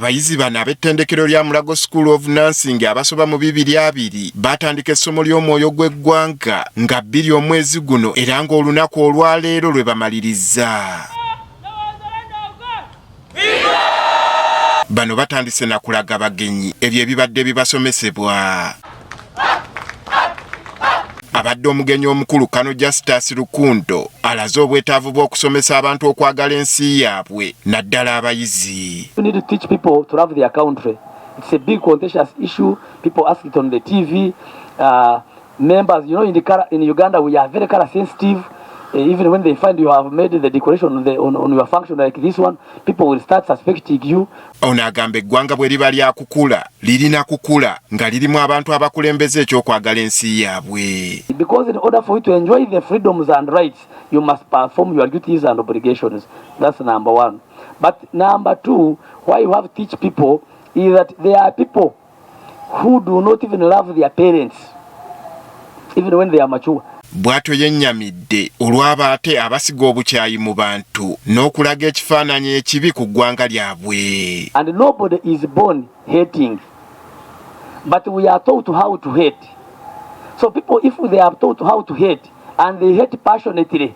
Abayizi bano ab'ettendekero lya Mulago School of Nursing abasoba mu 220 batandika essomo ly'omwoyo gw'eggwanga nga 2 omwezi guno era ng'olunaku olwaleero lwe bamalirizza. Bano batandise na kulaga bagenyi ebyo ebibadde bibasomesebwa. Abadde omugenyi omukulu Kano Justus Rukundo alaze obwetaavu bw'okusomesa abantu okwagala ensi yaabwe naddala abayizi. You need to teach people to love their country. It's a big contentious issue. People ask it on the TV. Members, you know, in Uganda we are very color sensitive. Even when they find you have made the declaration on your function like this one, people will start suspecting you. Ono agamba eggwanga bwe liba lyakukula lirina kukula nga lirimu abantu abakulembeze ekyokwagala ensi yaabwe. Because in order for you to enjoy the freedoms and rights, you must perform your duties and obligations. That's number one. But number two, why you have to teach people is that there are people who do not even love their parents, even when they are mature. Bw'atyo yennyamidde olw'abaate abasiga obukyayi mu bantu n'okulaga ekifaananyi ekibi ku ggwanga lyabwe. And nobody is born hating, but we are taught how to hate. So people, if they are taught how to hate, and they hate passionately,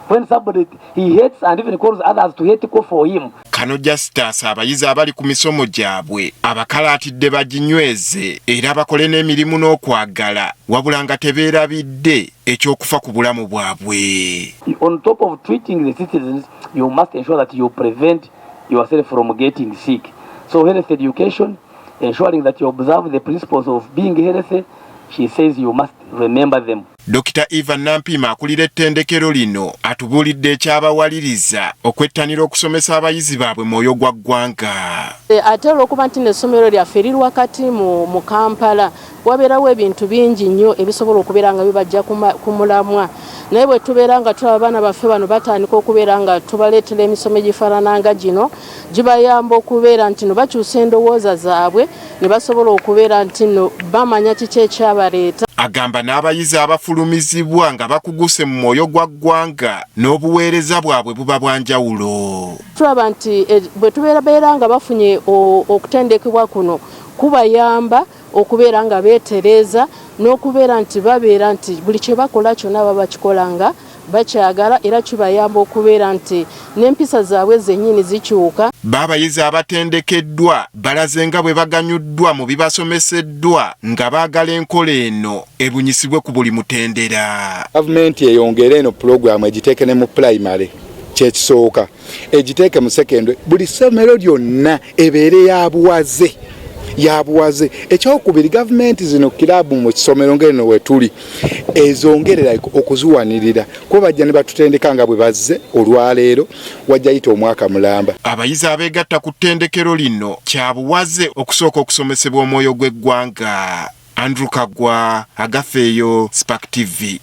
when somebody he hates and even calls others to hate for him. Kano Justus abayizi abali ku misomo gyabwe abakalaatidde baginyweze era bakole n'emirimu n'okwagala wabula nga tebeerabidde ekyokufa ku bulamu bwabwe. On top of treating the citizens, you must ensure that you prevent yourself from getting sick. So health education, ensuring that you observe the principles of being healthy, she says you must remember them. Dr. Eva Nampiima akulira ettendekero lino atubuulidde ekyabawaliriza okwettanira okusomesa abayizi baabwe mwoyo gwa ggwanga. Ate olw'okuba nti n'essomero lyaffe liri wakati mu Kampala, wabeerawo ebintu bingi nnyo ebisobola okubeera nga bibajja ku mulamwa. Naye bwe tubeera nga tulaba abaana baffe bano batandika okubeera nga tubaleetera emisomo egifaanana nga gino, gibayamba okubeera nti no bakyusa endowooza zaabwe ne basobola okubeera nti no bamanya kiki ekyabaleeta. Agamba n'abayizi abafulumizibwa nga bakuguse mu mwoyo gwa ggwanga n'obuweereza bwabwe buba bwa njawulo. Tulaba nti bwe tubeera nga bafunye okutendekebwa kuno kubayamba okubeera nga beetereeza n'okubeera nti babeera nti buli kye bakola kyonna baba bakikola nga bakyagala era kibayamba okubeera nti n'empisa zaabwe zennyini zikyuka. Baabayizi abatendekeddwa balaze nga bwe baganyuddwa mu bibasomeseddwa nga baagala enkola eno ebunyisibwe ku buli mutendera. Gavumenti eyongere eno pulogulaamu egiteeke ne mu pulayimale kyekisooka, egiteeke mu sekendwe, buli ssomero lyonna ebeere ya buwaze. Yabuwaze. Ekyokubiri, gavumenti zino kiraabu mu kisomero ng'eno we tuli ezongerera okuziwanirira kuba bajja ne batutendeka nga bwe bazze olwaleero wajja yita omwaka mulamba. Abayizi abeegatta ku ttendekero lino kyabuwaze okusooka okusomesebwa omwoyo gw'eggwanga. Andrew Kagwa, Agafeeyo, Spark TV.